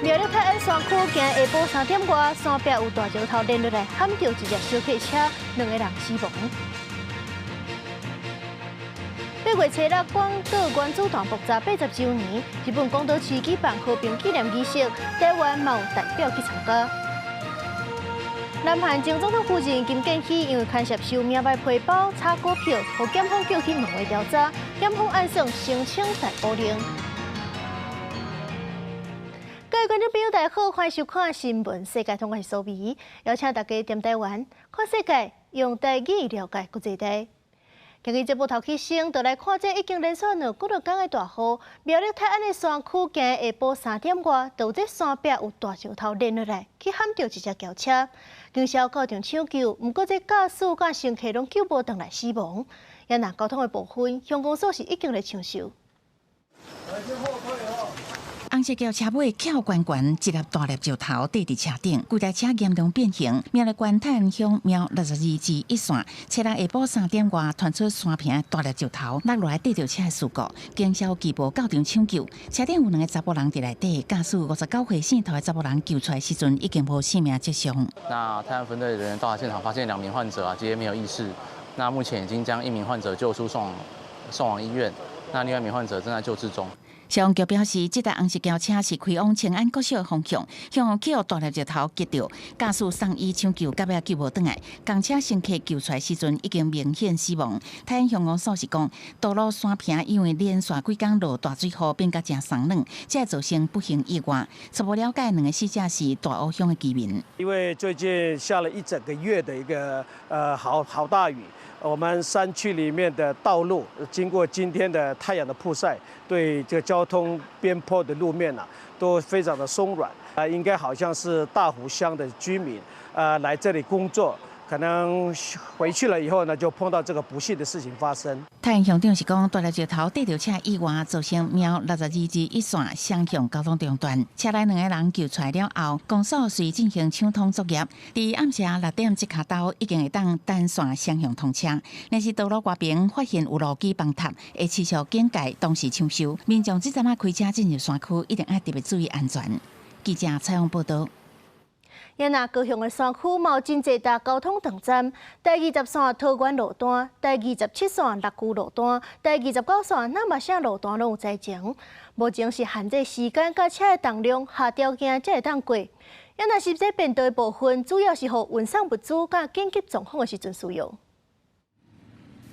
苗栗泰安山區今下晡3點外，山壁有大石頭連落來，撼著一隻小客車，兩个人死亡。8月初六，廣島原子彈爆炸80周年，日本廣島市舉辦和平紀念儀式，台灣嘛有代表去參加。南韓前總統夫人金建希因為牽涉收名牌皮包、炒股票，予檢方叫去問話調查，檢方按算申請逮捕令。各位觀眾朋友，大家好，歡迎收看新聞世界通，我是蘇美，邀請大家踮台灣看世界，用台語了解國際大。今日節目頭起先，就來看這已經連續兩幾落工的大雨。苗栗泰安的山區，今下晡3點外，就這山壁有大石頭連落來，去撼著一隻轎車。警消到場搶救，毋過這駕駛佮乘客攏救無轉來死亡。也若交通的部分，鄉公所是已經咧搶修。紅色轎車尾翹懸懸，一粒大粒石頭綴佇車頂，規台車嚴重變形。苗栗縣泰安鄉苗62之1線，初六下晡3點外，傳出山坪大粒石頭落落來綴著車的事故，警消機步到場搶救，車頂有兩个查埔人佇內底，駕駛59歲姓涂的查埔人救出來時陣已經無生命跡象。那泰安分隊人員到達現場，發現兩名患者啊，皆沒有意識。那目前已經將一名患者救出送往醫院，那另外一名患者正在救治中。消防局表示，這台紅色轎車是開往清安國小的方向，向予大粒石頭擊著，駕駛送醫搶救，到尾救無轉來。共車乘客救出來時陣已經明顯死亡。泰安鄉公所是講，道路山坪因為連續幾工落大水雨，變甲誠鬆軟，才會造成不幸意外。初步了解，兩个死者是大湖鄉的居民。因為最近下了一整個月的一個好好大雨。我們山區裡面的道路，經過今天的太陽的曝曬，對這個交通邊坡的路面啊，都非常的鬆軟啊，應該好像是大湖鄉的居民啊，來這裡工作，可能回去了以後呢，就碰到這個不幸的事情發生。泰安鄉長是講，大粒石頭綴著車意外，造成苗62之1線雙向交通中斷。車內兩个人救出來了後，公所隨進行搶通作業。佇暗時6點這跤晝已經會當單線雙向通車。若是道路外邊發現有路基崩塌，會持續警戒，同時搶修。民眾這陣仔開車進入山區，一定愛特別注意安全。記者採訪報導。也若高雄的山區嘛有真濟搭交通斷站，台20線桃園路段、台27線六龜路段、台29線那瑪夏路段攏有災情。目前是限制時間佮車的重量，下條件才會當過。也若是這便道的部分，主要是予運送物資佮緊急狀況的時陣使用。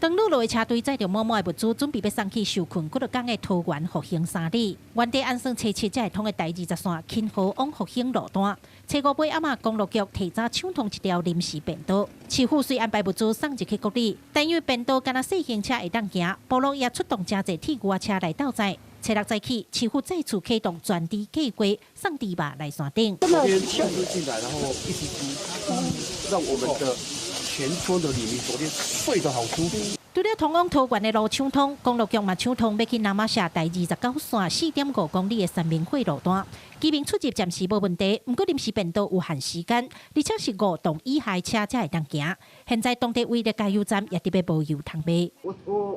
當路路的車隊載著滿滿的物資，準備欲送去受困幾落工的桃園復興3里。原地按算初七才會通的台20線芹河往復興路段，初五尾暗仔公路局提早搶通一條臨時便道。市府雖安排物資送入去國里，但因為便道干焦細型車會當行，部落也出動誠濟鐵牛仔車來鬥載。初六早起，市府再次啟動全豬計劃，送豬肉來山頂。昨天強進來，然後一直豬，讓我們的全村的里民昨天睡得好舒服。除了通往桃園的路搶通，公路局嘛搶通欲去那瑪夏台29線4.5公里的三明會路段，居民出入暫時無問題。毋過臨時便道有限時間，而且是5棟以下車才會當行。現在當地唯一的加油站也特別無油通賣。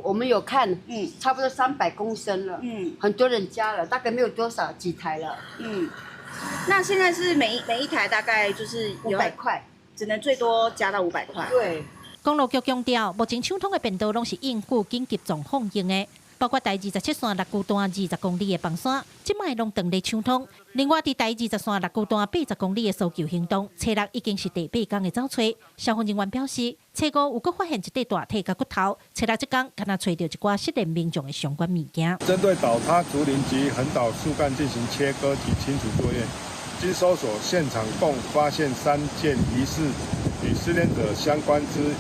我們有看，差不多300公升了，很多人加了，大概沒有多少幾台了，那現在是每一台大概就是500塊，只能最多加到500塊。對。公路局強調，目前搶通的便道攏是應付緊急狀況用的，包括台27線六龜段20公里的崩山，這擺攏當咧搶通。另外，佇台20線六龜段80公里的搜救行動，初六已經是第八工的走揣。消防人員表示，初五有閣發現一塊大體佮骨頭，初六這工敢若揣著一寡失聯民眾的相關物件。針對倒塌竹林及橫倒樹幹進行切割及清除作業，經搜索現場共發現3件疑似與失聯者相關之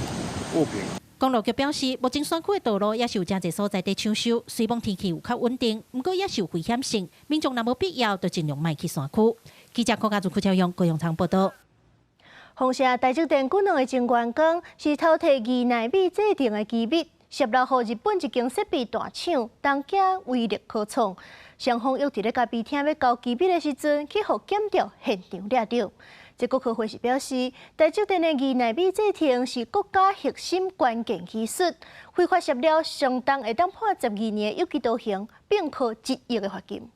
物品。公路局表示，目前山區的道路也是有誠濟所在佇搶修，雖罔天氣有較穩定，毋過也是有危險性，民眾若無必要，就盡量莫去山區。記者郭家祖、柯超勇、高永昌報導。豐盛台積電幾兩个前員工是偷提2奈米製程的機密，洩露予日本一間設備大廠，東京威力科創。雙方約佇咧咖啡廳欲交機密的時陣，去予檢調現場掠著。這國科會是表示，台積電的2奈米製程是國家核心關鍵技術，非法洩露相當會當判12年有期徒刑，並科1億的罰金。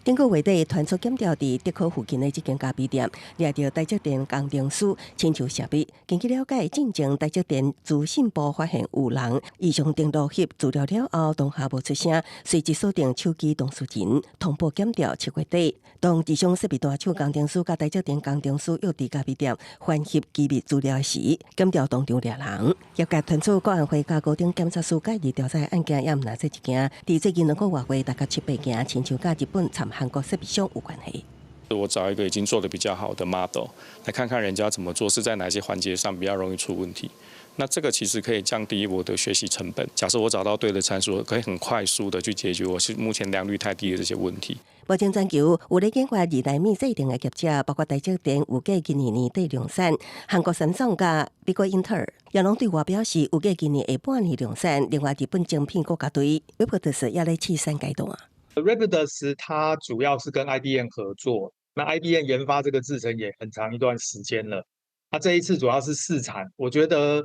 頂個月底，傳出檢調佇竹科附近的這間咖啡店，掠著台積電工程師親像設備。根據了解，進前台積電資訊部發現有人異常登錄翕資料了後，當下無出聲，隨即鎖定手機當事人，通報檢調。7月底，當自商設備大廠工程師佮台積電工程師約佇咖啡店翻翕機密資料時，檢調當場掠人。業界傳出國安會佮高等檢察署介入調查案件，也毋但這一件。佇最近2個外月，大概七八件，親像佮日本摻韓國設備商有關係。我找一個已經做得比較好的 model，來看看人家怎麼做，是在哪些環節上比較容易出問題。那這個其實可以降低我的學習成本。假設我找到對的參數，可以很快速的去解決我是目前良率太低的這些問題。目前全球有咧研發2納米製程的業者，包括台積電，預計今年年底量產；韓國三星佮美國英特爾也攏對外表示，預計今年下半年量產。另外，日本晶片國家隊 Rapidus 也咧試產階段。 Rapidus 它主要是跟 IBM 合作，那 IBM 研發這個製程也很長一段時間了。那這一次主要是試產，我覺得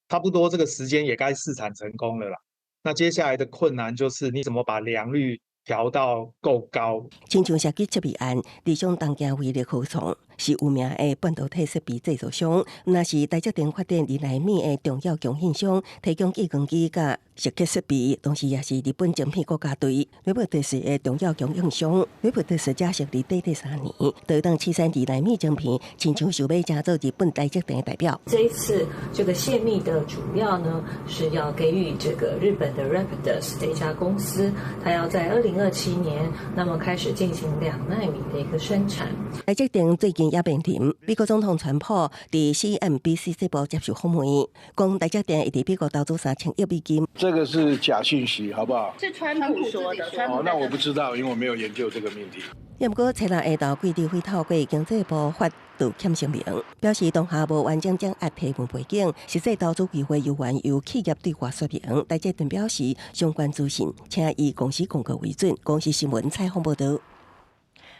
差不多這個時間也該試產成功了啦。那接下來的困難就是你怎麼把良率調到夠高。親像設計設備案，理想東京威力合創是有名的半導體設備製造商，若是台積電發展2納米的重要供應商，提供激光機佮蝕刻設備，同時也是日本晶片國家隊 Rapidus 的重要供應商。Rapidus 才成立短短3年，就當試產2納米晶片，親像想欲成做日本台積電的代表。這一次這個洩密的主要呢，是要給予這個日本的 Rapidus 這家公司，它要在2027年，那麼開始進行2納米的一個生產。台積電最近也面臨美國總統川普佇 CNBC 節目接受訪問，講台積電會佇美國投資3000億美金。這個是假訊息，好不好？是川普說的。哦，那我不知道，因為我沒有研究這個命題。毋過，初六下晝，記者會透過經濟部發道歉聲明，表示當下無完整掌握提問背景，實際投資機會猶原由企業對外說明。台積電表示，相關資訊請以公司公告為準。公視新聞採訪報導。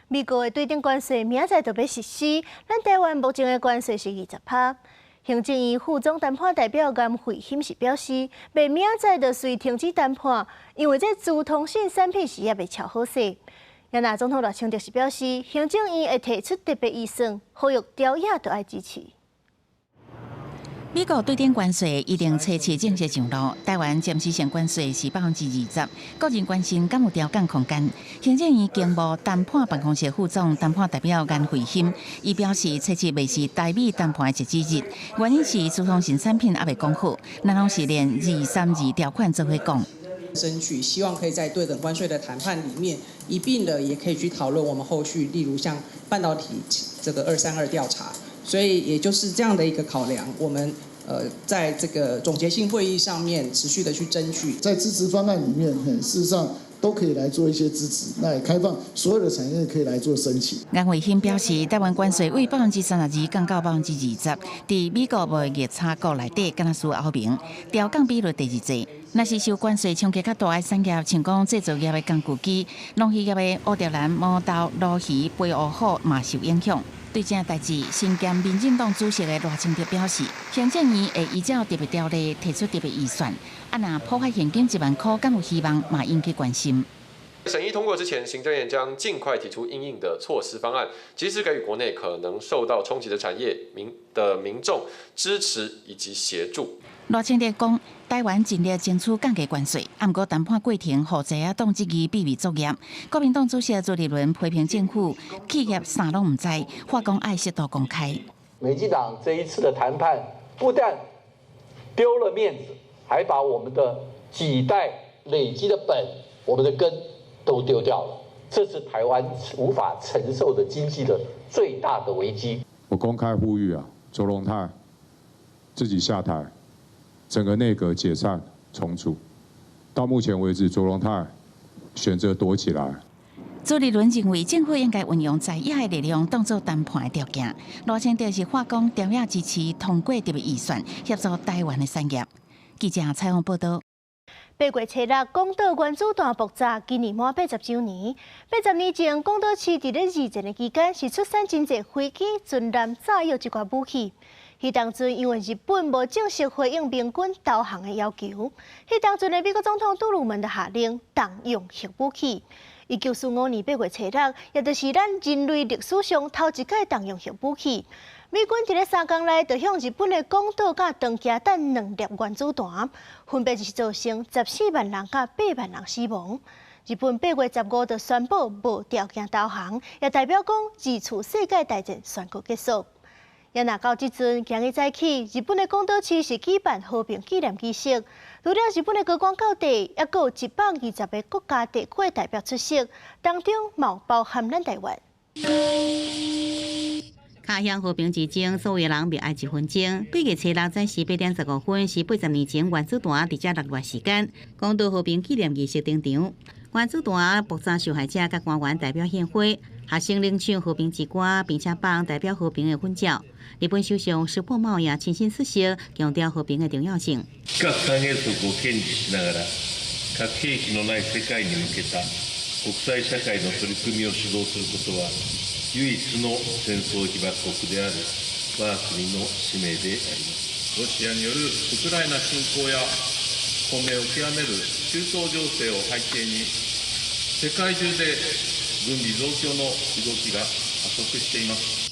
美國的對等關稅明仔載就欲實施，咱台灣目前的關稅是20%。行政院副總談判代表顏慧欣是表示，袂明仔載就隨停止談判，因為這資通訊產品是猶未喬好勢。若總統賴清德是表示，行政院會提出特別預算，呼籲朝野都愛支持。美國對等關稅一定初七正式上路，台灣暫時性關稅是20%，個人關心敢有調降空間。行政院經貿談判辦公室副總談判代表顏慧欣，伊表示，初七袂是台美談判的截止日，原因是資通訊產品猶未講好，咱攏是連232條款做伙講。爭取希望可以在對等關稅的談判裡面一併的，也可以去討論我們後續，例如像半導體這個232調查。所以也就是這樣的一個考量，我們在這個總結性會議上面持續的去爭取，在支持方案裡面，事實上都可以來做一些支持，那也開放所有的產業可以來做申請。顏慧欣表示，台灣關稅為32%降到20%，佇美國貿易逆差國內底，敢若輸歐盟，調降比率第二濟。若是受關稅衝擊較大的產業，像講製造業的工具機、農漁業的烏蝶蘭、毛豆、鱸魚、飛鱷虎嘛受影響。對這代誌，身兼民進黨主席的賴清德表示，行政院會依照特別條例提出特別預算，啊，若普發現金1萬箍，敢有希望嘛引起關心。審議通過之前，行政院將盡快提出因應的措施方案，及時給予國內可能受到衝擊的產業民的民眾支持以及協助。賴清德講，台灣盡力爭取降低關稅，毋過談判過程予在野黨質疑秘密作業。國民黨主席朱立倫批評政府企業啥攏毋知，話講愛適度公開。民進黨這一次的談判，不但丟了面子，還把我們的幾代累積的本，我們的根都丟掉了，這是台灣無法承受的經濟的最大的危機。我公開呼籲啊，卓榮泰自己下台，整個內閣解散重組。到目前為止，卓榮泰選擇躲起來。朱立倫認為政府應該運用在野的力量當做談判的條件。賴清德是話講，朝野支持通過特別預算，協助台灣的產業。記者採訪報導。8月初六，廣島原子彈爆炸，今年滿80週年。80年前，廣島市佇咧二戰的期間是出產真濟飛機、船艦、炸藥這寡武器。彼當陣因為日本無正式回應盟軍投降的要求，彼當陣的美國總統杜魯門就下令動用核武器。1945年8月初6，也就是咱人類歷史上頭一擺動用核武器。美軍佇咧3工內就向日本的廣島佮長崎彈兩粒原子彈，分別就是造成14萬人佮8萬人死亡。日本8月15就宣布無條件投降，也代表講二次世界大戰宣告結束。也若到這陣，今日早起，日本的廣島市是舉辦和平紀念儀式，除了日本的高官到地，猶閣有120個國家地區的代表出席，當中嘛包含咱台灣。敲響和平之鐘，所有人默哀一分鐘。8月初6早時8點15分，是80年前原子彈佇遮落落時間。廣島和平紀念儀式登場，原子彈爆炸受害者佮官員代表獻花，學生領唱和平之歌，並且放代表和平的粉照。日本首相石破茂也親身出席，強調和平的重要性。核三原則を堅持しながら、核兵器のない世界に向けた國際社會の取り組みを主導することは、唯一の戦争被爆国である我が國の使命であります。ロシアによるウクライナ侵攻や混迷を極める中東情勢を背景に、世界中で軍備増強の動きが加速しています。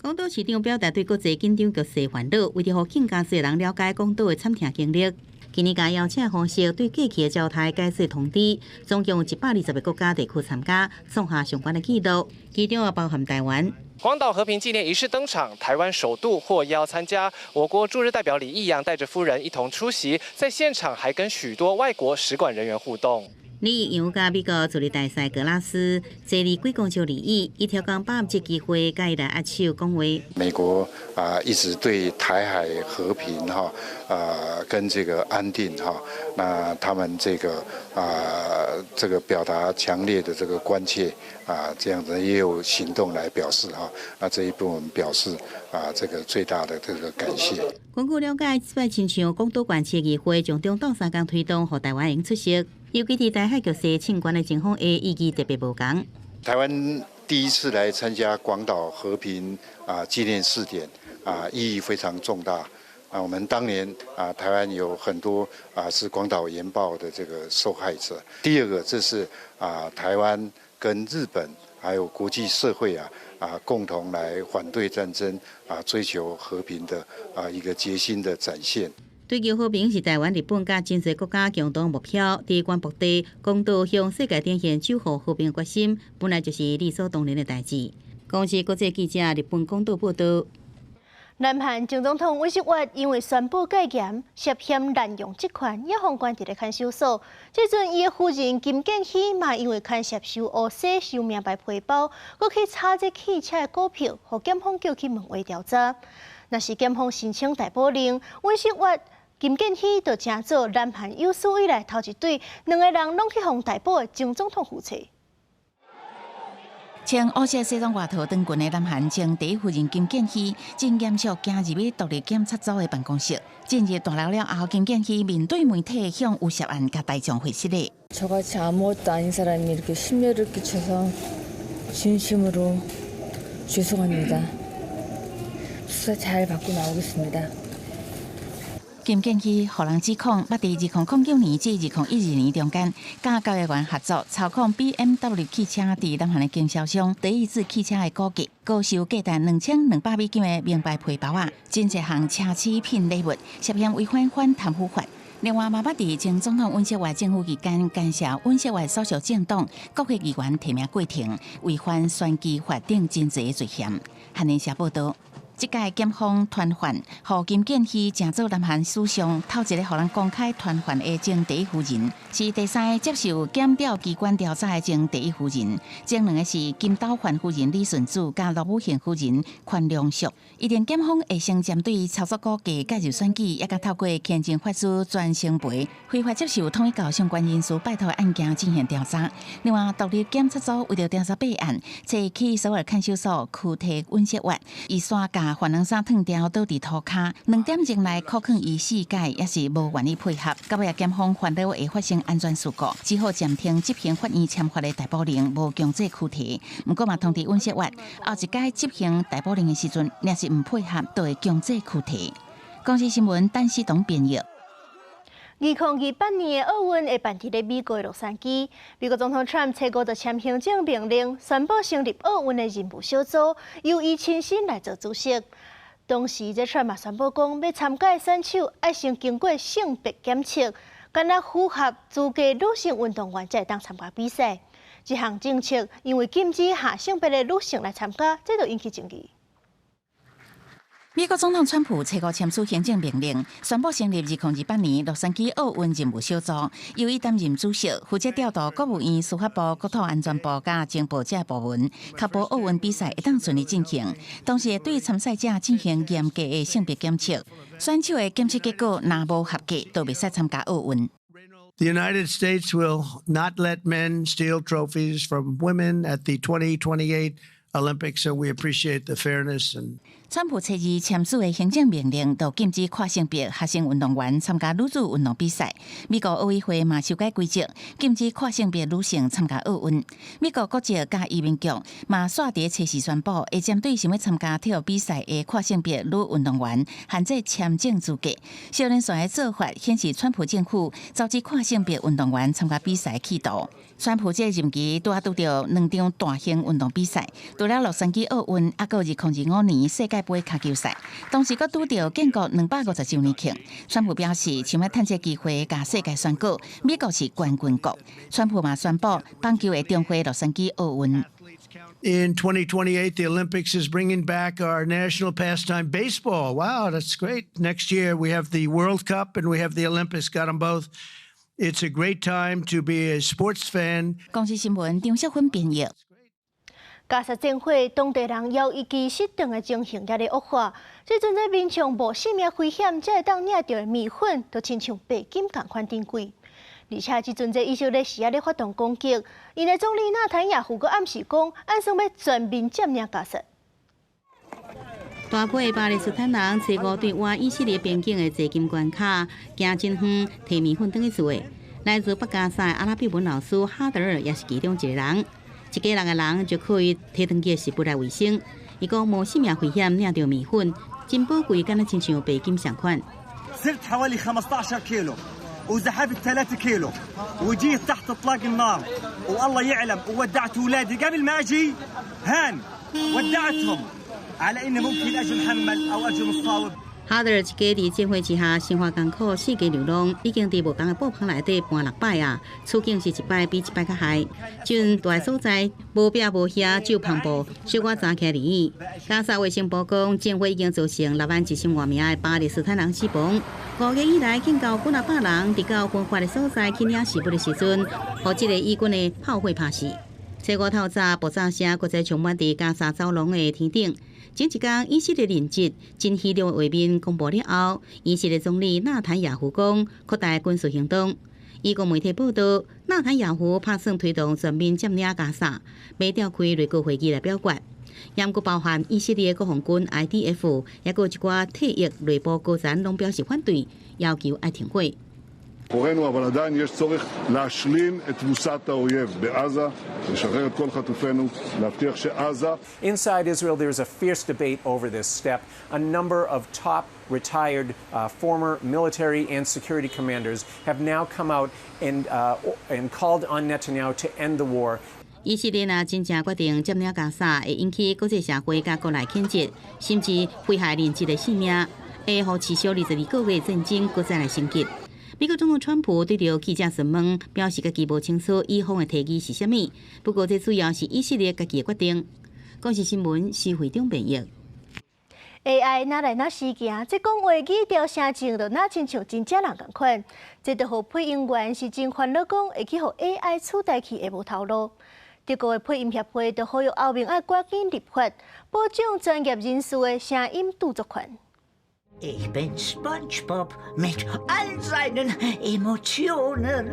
廣島市長表達對國際緊張局勢煩惱，為著予更加濟人了解廣島的慘痛經歷，今年共邀請方式對過去的焦態改做通知，總共有120個國家地區參加，創下上懸的紀錄，其中也包含台灣。廣島和平紀念儀式登場，台灣首度獲邀參加。我國駐日代表李義陽帶着夫人一同出席，在現場還跟許多外國使館人員互動。李義陽佮美國駐日大使格拉斯坐佇幾公尺而已，伊挑工把握這機會，佮伊來握手講話。美國啊，一直對台海和平哈啊跟這個安定哈，那他們這個啊這個表達強烈的這個關切啊，這樣子也有行動來表示哈。那這一部分表示啊，這個最大的這個感謝。根據了解，這擺親像廣島縣市議會將中鬥相共推動，予台灣會出席。尤其佇台海局勢升懸的情況下，意義特別無仝。台灣第一次來參加廣島和平啊紀念釋典啊，意義非常重大。啊，我們當年啊，台灣有很多啊是廣島原爆的這個受害者。第二個，這是啊台灣跟日本還有國際社會啊共同來反對戰爭啊追求和平的啊一個決心的展現。追求和平是台灣、日本佮真濟國家共同目標。佇關爆地，廣島向世界展現守護和平決心，本來就是理所當然的代誌。公視國際記者日本廣島報道。南韓前總統尹錫悅因為宣布戒嚴，涉嫌濫用職權，也予關佇咧看守所。這陣伊的夫人金建希嘛，因為牽涉收烏西收名牌皮包，閣去炒這汽車的股票，予檢方叫去問話調查。若是檢方申請逮捕令，尹錫悅、金建希就成做南韓有史以來頭一對兩个人攏去予逮捕的前總統夫妻。穿烏色西裝外套長裙的南韓前第一夫人金建希，正嚴肅行入去獨立檢察組的辦公室。進入大樓了後，金建希面對媒體向有涉案佮大眾回失禮。 저같이 아무것도 아닌 사람이 이렇게 심려를 끼쳐서 진심으로 죄송합니다. 수사 잘 받고 나오겠습니다. 金建希予人指控，捌佇2009年至2012年中間，佮交易員合作操控 BMW 汽車佇南韓的經銷商德意志汽車的股價，高收價值2200美金的名牌皮包仔，真濟項奢侈品禮物，涉嫌違反反貪腐法。另外，嘛捌佇前總統尹錫悅政府期間，干涉尹錫悅所屬政黨國會議員提名過程，違反選舉法等真濟罪嫌。韓聯社報道。這屆檢方傳喚，予金建希成做南韓史上頭一个予人公開傳喚的前第一夫人，是第三个接受檢調機關調查的前第一夫人。前兩个是金斗煥夫人李順子佮盧武鉉夫人寬良淑。一定檢方會先針對操作股價介入選舉，抑閣透過虔誠法師全成培非法接受統一教相關人士拜託的案件進行調查。另外，獨立檢察組為著調查弊案，揣去首爾看守所拘提尹錫悅，伊煞共犯人衫脫掉，倒佇塗跤，2點鐘來扣銬伊四擺，也是無願意配合。到尾檢方煩惱會發生安全事故，只好暫停執行法院簽發的逮捕令，無強制拘提。毋過嘛，通知尹錫悅，後一擺執行逮捕令的時陣，若是毋配合，就會強制拘提。公視新聞，陳思東編譯。2028年的奧運會辦佇咧美國的洛杉磯。美國總統川普初五就簽行政命令，宣布成立奧運的任務小組，由伊親身來做主席。同時，這川普嘛宣布講，欲參加的選手愛先經過性別檢測，干焦符合資格女性運動員才會當參加比賽。這項政策因為禁止下性別的女性來參加，這就引起爭議。美國總統川普初五簽署行政命令，宣布成立2028年洛杉磯奧運任務小組，由伊擔任主席，負責調度國務院、司法部、國土安全部佮情報這部門，確保奧運比賽會當順利進行。同時會對參賽者進行嚴格的性別檢測，選手的檢測結果若無合格，就袂使參加奧運。 The United States will not let men steal trophies from women at the 2028 Olympics, so we appreciate the fairness and 川普初二簽署的行政命令，就禁止跨性別學生運動員參加女子運動比賽。美國奧委會嘛修改規則，禁止跨性別女性參加奧運。美國國籍佮移民局嘛煞佇初四宣布，會針對想欲參加體育比賽的跨性別女運動員限制簽證資格。小連串的做法顯示，川普政府阻止跨性別運動員參加比賽企圖。川普這個任期拄仔拄著兩場大型運動比賽，除了洛杉磯奧運，猶閣2025年世界盃跤球賽，同時閣拄著建國250週年慶。川普表示，想欲趁這個機會，共世界宣告美國是冠軍國。川普嘛宣布，棒球會重回洛杉磯奧運。 In 2028, the Olympics is bringing back our national pastime, baseball. Wow, that's great. Next year, we have the World Cup and we have the Olympics. Got them both. It's a great time to be a sports fan. 公視新聞張淑芬編譯。加薩戰火，當地人猶豫期失頓的情形也咧惡化。這陣這民眾無性命危險，才會當領著的麵粉，都親像白金仝款珍貴。而且這陣這以色列是猶咧發動攻擊，𪜶的總理納坦雅胡閣暗示講，按算欲全面佔領加薩。大批巴勒斯坦人初五對倚以色列邊境的濟金關卡，行真遠，提麵粉轉去厝的。來自北加薩的阿拉伯文老師哈德爾也是其中一個人。一家六个人就靠伊提轉去的食物來維生。伊講無性命危險，領著麵粉，真寶貴，敢若親像白金仝款。 سرت حوالي 15 كيلو وزحفت 3 كيلو وجيت تحت اطلاق النار والله يعلم، وودعت اولادي قبل ما اجي هان، ودعتهم على اني ممكن اجي محمل او اجي مصاوب. 哈德爾一家佇戰火之下生活艱苦，四界流浪，已經佇無仝的布棚內底搬六擺啊，處境是一擺比一擺較害。這陣蹛所在無壁無瓦，只有帆布，小可紮起來而已。加薩衛生部講，戰火已經造成6萬1千外名的巴勒斯坦人死亡。5月以來，已經有幾若百人佇到分發的所在去領食物的時陣，予這个以軍的炮火拍死。初五透早，爆炸聲閣再充滿佇加薩走廊的天頂。前一工，以色列人質真戲肉畫面公布了後，以色列總理納坦雅胡講擴大軍事行動。以國媒體報道，納坦雅胡拍算推動全面佔領加薩，欲召開內閣會議來表決。毋過包含以色列國防軍 IDF，抑閣有一寡退役內部高層攏表示反對，要求愛停火。 אבל עדיין יש צורך להשלים את תבוסת האויב בעזה, לשחרר את כל חטופינו, להבטיח שעזה. Inside Israel, there's a fierce debate over this step. A number of top retired former military and security commanders have now come out and called on Netanyahu to end the war. 以色列若真正決定佔領加薩，會引起國際社會佮國內譴責，甚至危害人質的性命，會予持續22個月戰爭閣再來升級。美國總統川普對著記者詢問，表示家己無清楚以方的提議是啥物。不過這主要是以色列家己的決定。公視新聞施惠中編譯。 AI 哪來哪時行，這講話語調聲靜，就若親像真正人仝款。這就予配音員是真煩惱，講會去予 AI 取代去會無頭路。德國的配音協會就呼籲歐盟愛趕緊立法，保障專業人士的聲音著作權。 Ich bin SpongeBob mit all seinen Emotionen。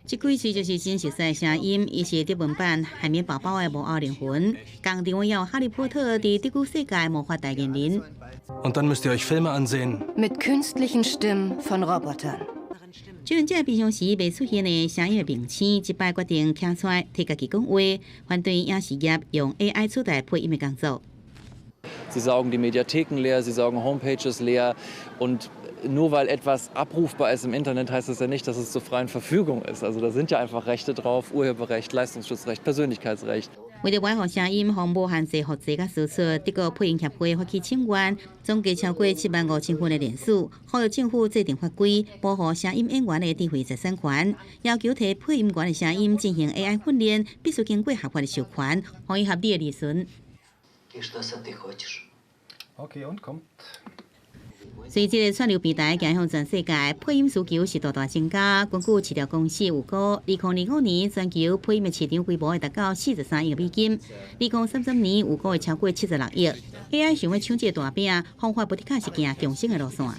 這幾喙就是真熟悉的聲音，伊是德文版《海綿寶寶》的幕後靈魂，共場有哈利波特佇德語世界魔法代言人。 Und dann müsst ihr euch Filme ansehen. Mit künstlichen Stimmen von Robotern。這陣這平常時袂出現的聲音明星，這擺決定站出來替家己講話，反對影視業用 AI 取代配音的工作。 Sie saugen die Mediatheken leer, sie saugen Homepages leer und Nur weil etwas abrufbar ist im Internet, heißt das ja nicht, dass es zur freien Verfügung ist. Also da sind ja einfach Rechte drauf, Urheberrecht, Leistungsschutzrecht, Persönlichkeitsrecht. 為著維護聲音，予無限制複製佮輸出，德國配音協會發起請願，總計超過7萬5千份的聯署，呼籲政府制定法規，保護聲音演員的智慧財產權，要求提配音員的聲音進行 AI 訓練，必須經過合法的授權，予伊合理的利潤。 Okay, und kommt. 隨這個串流平台行向全世界，配音需求是大大增加。根據市調公司預估，2025年全球配音的市場規模會達到43億美金，2033年預估會超過76億。AI 想欲搶這個大餅，方法無的確是行共生的路線。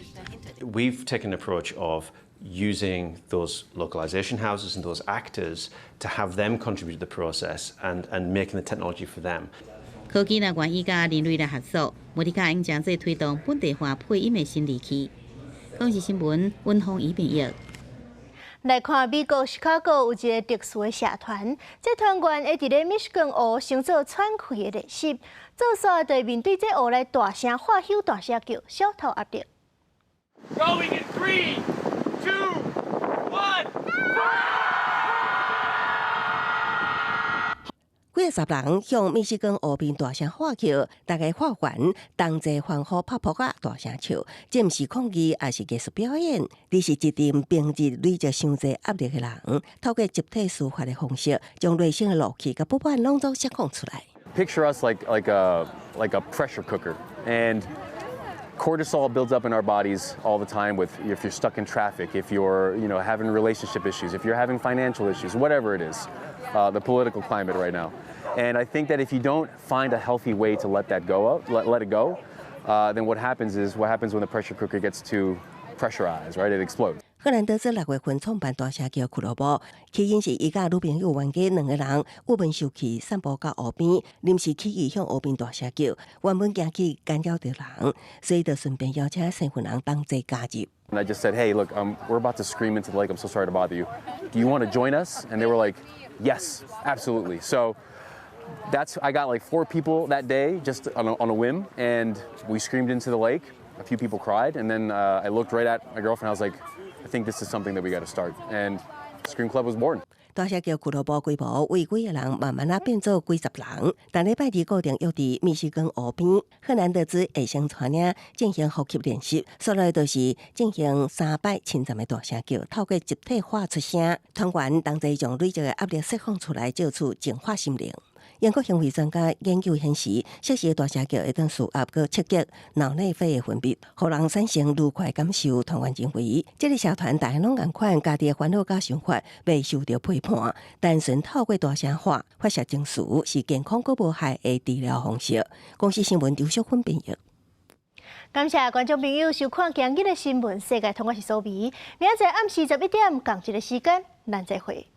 We've taken an approach of using those localization houses and those actors to have them contribute to the process and making the technology for them. 科技若願意佮人類來合作，無的確應將做推動本地化配音的新利器。公視新聞溫宏儀編譯。來看美國芝加哥有一个特殊的社團，這團員會佇咧密西根湖先做喘氣的練習，做煞就面對這湖來大聲喝吼、大聲叫，掃除壓力。 Going in three, two, one. 幾十人向密西根湖邊大聲喝叫，大家喝完同齊歡呼拍噗仔，大聲笑。這毋是抗議，抑是藝術表演。這是一陣平日累積傷濟壓力的人，透過集體抒發的方式，將內心的怒氣佮不滿攏總釋放出來。 Picture us like a pressure cooker, and cortisol builds up in our bodies all the time with if you're stuck in traffic, if you're having relationship issues, if you're having financial issues, whatever it is, the political climate right now. And I think that if you don't find a healthy way to let that go out, let it go, then what happens is what happens when the pressure cooker gets too pressurized, right? It explodes. 赫蘭德斯6月份創辦大聲叫俱樂部，起因是伊佮女朋友冤家兩个人鬱悶受氣，散步到湖邊，臨時起意向湖邊大聲叫，原本驚去干擾著人，所以就順便邀請身份人同齊加入。 And I just said, "Hey, look, we're about to scream into the lake. I'm so sorry to bother you. Do you want to join us?" And they were like, "Yes, absolutely." So I got like four people that day just on a whim, and we screamed into the lake. A few people cried, and then I looked right at my girlfriend. I was like, "I think this is something that we got to start." And Scream Club was born. 大聲叫俱樂部規模為幾个人慢慢仔變做幾十人。逐禮拜二固定約佇密西根湖邊，赫蘭德茲會先帶領進行呼吸練習，紲來就是進行三擺深層的大聲叫，透過集體喊出聲，團員同齊將累積的壓力釋放出來，藉此淨化心靈。英國行為專家研究顯示，適時的大聲叫會當舒壓閣刺激腦內啡的分泌，予人產生愉快感受。團員認為，這个社團大家攏仝款，家己的煩惱佮想法袂受著批判，單純透過大聲喊發洩情緒是健康閣無害的治療方式。公視新聞劉淑芬編譯。感謝觀眾朋友收看今日的新聞世界通，我是蘇美。明仔載暗時11點仝一个時間，咱再會。